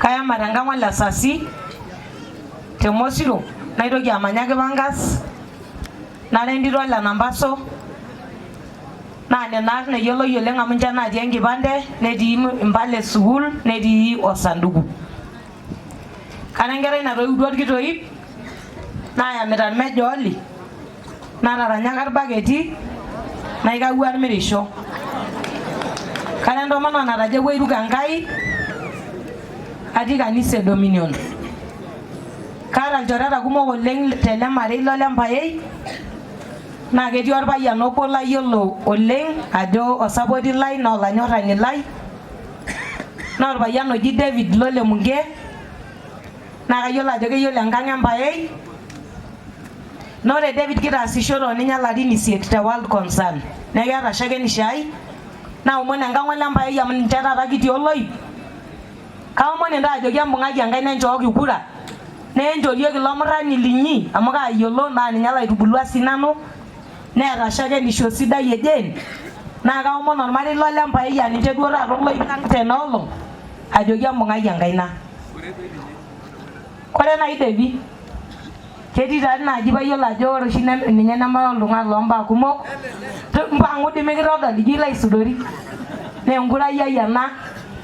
Kayama tenkang ole Sasi te Mosiro, naitoki amanya Kipangas, nara entito ole Nambaso, naa nena arn eyioloi oleng amu ninche natii enkipande, netii impala e sukuul, netii osanduku. Kara enkerai natoiutuo orkitoip, nayamita irmejooli, nataranyaka irbaketi, naikawua irmirisho. Kara entomononi natajeuwua airuk Enkai, atii kanisa e Dominion. Kaata ilchoreta kumok oleng tele marei lole Mpaei, naa ketii orpayian obo layiolo oleng ajo osapoti lai naa olanyorrani lai, naa orpayian oji David lole Munke, naa kayiolo ajo keyiolo enkang e Mpaei. Naa ore David kitaasishote oninye ilarin isiet te World Concern. Neeku keeta shakenisho ai, naomon enkang ole Mpaei amu ninche taata kitii oloip. Kaomon intae ajoki embung'aki enkaina enchooki kura, naa enchorieki ilo murrani linyi amu kaayiolo naa ninye laitubulua sii nanu, neeta shakenisho sidai e Jane, naa kaomon olmarei lole Mpaei aa ninche duo taata oloip lang tena olong ajoki embung'aki enkaina. Kore nai Devi, ketii taa naaji payiolo ajo ore oshi ninye nemara oltung'ani loo mbaa kumok, mpang'u dii mikitodol ijo ilo aisudori. Naa enkurai ai ena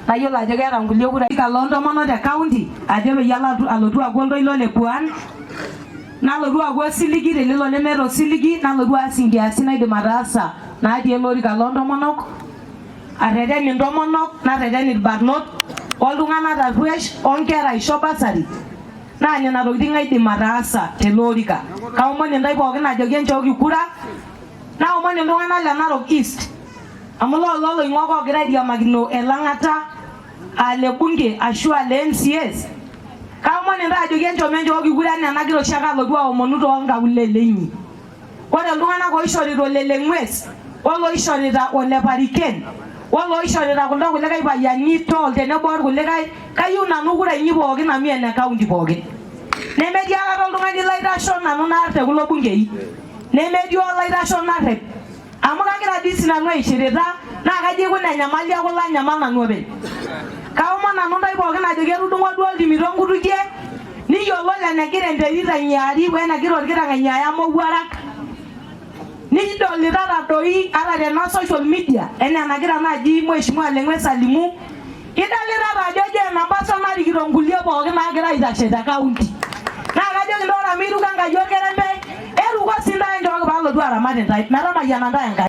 nayiolo ajo keeta nkulie kurai loo ntomonok te county ajo peyie alotu aaku oltoilo le Kuan, nalotu aaku osiligi telelo lemeeta osiligi, nalotu aas inkiasin naidim ataasa natii ele orika loo ntomonok, arreten intomonok, narreten irbarnot, oltung'anak tarruesh, onkera aisho basari. Naa nena tokitin aidim ataasa tele orika. Kaomon intae pookin ajoki enchooki kura, naomon iltung'anak le Narok East amu loolo loing'ok oogira airiamakino elang'ata aa le bunge ashu aa le MCAs. Kaomon intae ajoki enchom enchooki kura enaa enagira oshiake alotu aomonu toonkaulele inyi. Ore iltung'anak oishorita ole Leng'ues, oloishorita ole Pariken, oloishorita kuldo kulikae payiani tol tenebo orkulikae, kayieu nanu kura inyi pookin amu ene county pookin. Nemetii akata oltung'ani laitasho nanu naar te kulo bungei. Nemetii olaitasho narrep. Amu kagira dii sinanu aishirita naa kajo aikuna enyamali e kulo anyamal nanu openy. Kaomon nanu intae pookin ajoki etudung'o duo oltimi toonkutukie, niyiololo enegira enterit ainyiari wenegira orkiteng ainyiaya mowuarak. Nidolitata doi ata tena social media enaa enagira naaji Mheshimiwa Leng'ues alimu, idolitata ajo Jane Nabaso narikito nkulie pookin naagira aitashe te county. Naa kajoki intae ore amu iruko Enkai orkerembe, eruko sii intae enchooki paalotu aramat intae. Metamayiana intae Enkai.